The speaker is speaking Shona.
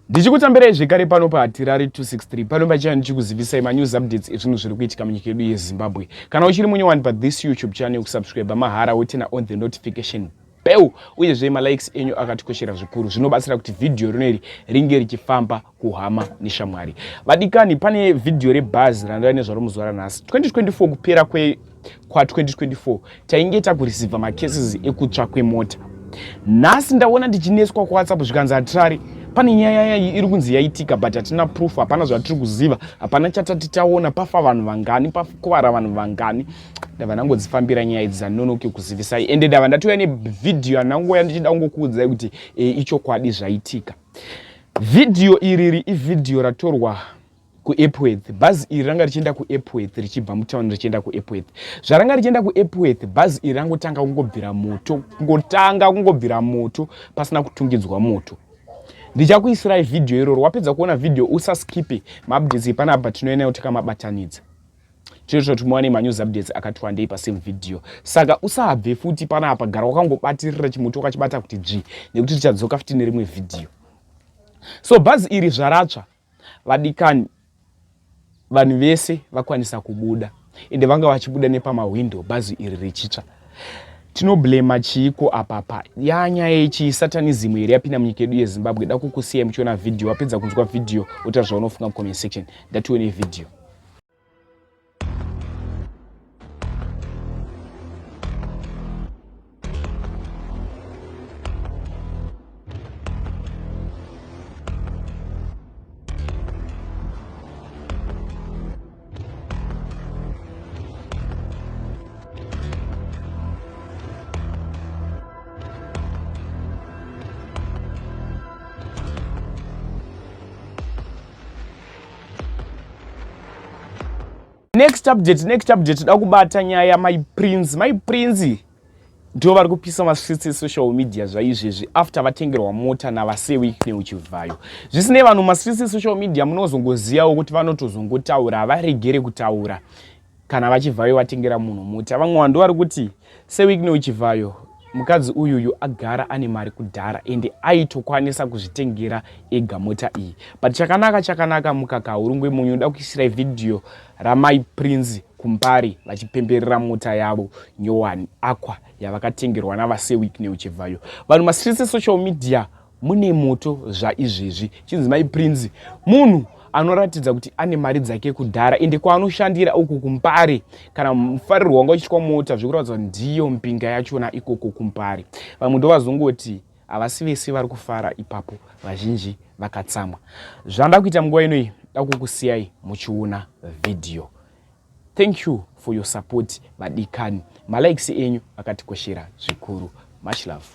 Ndichikutambirai zvekare pano paHatirari 263 pano pachana ndichikuzivisai manews updates ezvinhu zviri kuitika munyika yedu yeZimbabwe. Kana uchiri munyowani pathis YouTube channel kusubscribe mahara wotina on the notification bell uyezve malikes enyu akatikoshera zvikuru zvinobatsira kuti vhidhiyo rino iri ringe richifamba kuhama neshamwari. Vadikani, pane vhidhiyo rebhazi randava nezvaro muzuva ranhasi 2024 kupera kwe kwa 2024 tainge takureceiva macases ekutsva kwemota. Nhasi ndaona ndichineswa kuWhatsApp zvikanzi hatirari pane nyaya iri kunzi yaitika but hatina proof, hapana zvatiri kuziva, hapana chatati taona, pafa vanhu vangani, pakuvara vanhu vangani. Ndabva ndangodzifambira nyaya idzi dzanonoke kuzivisai, ende ndabva ndatouya nevhidhiyo yandangoya ndichida kungokuudzai kuti ichokwadi zvaitika. Vhidhiyo iriri ivhidhiyo ratorwa kuEpworth. Bhazi iri ranga richienda kuEpworth richibva mutown richienda kuEpworth. Zvaranga richienda kuEpworth, bhazi iri rangotanga kungobvira moto, kungotanga kungobvira moto pasina kutungidzwa moto. Ndichakuisirai vhidhiyo iroro. Wapedza kuona vhidhiyo usaskipe maupdates epanapa, tinoenda tikamabatanidza tinoita kuti muwane manews updates akati wandei pasame video. Saka usabve futi panapa, gara wakangobatirira chimuti wakachibata kuti dzvi, nekuti tichadzoka futi nerimwe vhidhiyo. So bhazi iri zvaratsva, vadikani, vanhu vese vakwanisa kubuda, ende vanga vachibuda nepamahwindo bhazi iri richitsva. Tinoblema chiiko apapa? Yanyaya yechisatanism here yapinda munyika yedu yeZimbabwe? Da kukusiyai muchiona vhidhiyo. Wapedza kunzwa vhidhiyo, wotaura zvaunofunga mucomment section. Ndatione vhidhiyo. Next update, next update, da kubata nyaya yaMai Prince. Mai Prince ndivo vari kupisa mastreets esocial media zvaizvezvi after vatengerwa mota navaSewikne Uchivhayo. Zvisinei, vanhu mastreets esocial media munozongozivawo kuti vanotozongotaura, havaregere kutaura kana vaChivhayo vatengera munhu mota. Vamwe vanhu vari kuti Sewikne Uchivhayo, mukadzi uyuyu agara ane mari kudhara ende aitokwanisa kuzvitengera ega mota iyi, but chakanaka chakanaka mukaka haurungwe munyu. Unoda kuisirai vhidhiyo raMai Prince kuMbare vachipemberera mota yavo nyowani Aqua yavakatengerwa navaSewikne Uchivhayo. Vanhu mastreets esocial media mune moto zvaizvezvi. Chinzi Mai Prince munhu anoratidza kuti ane mari dzake kudhara, ende kwaanoshandira uku kuMbare, kana mufarirwo wanga uchitwa mota zvekuratidza kuti ndiyo mbinga yachona ikoko kuMbare. Vamwe ndovazongoti havasi vese vari kufara ipapo, vazhinji vakatsamwa. Zvanda kuita munguva inoyi, da kukusiyai muchiona vhidhiyo. Thank you for your support vadikani, malikes enyu akatikoshera zvikuru. Much love.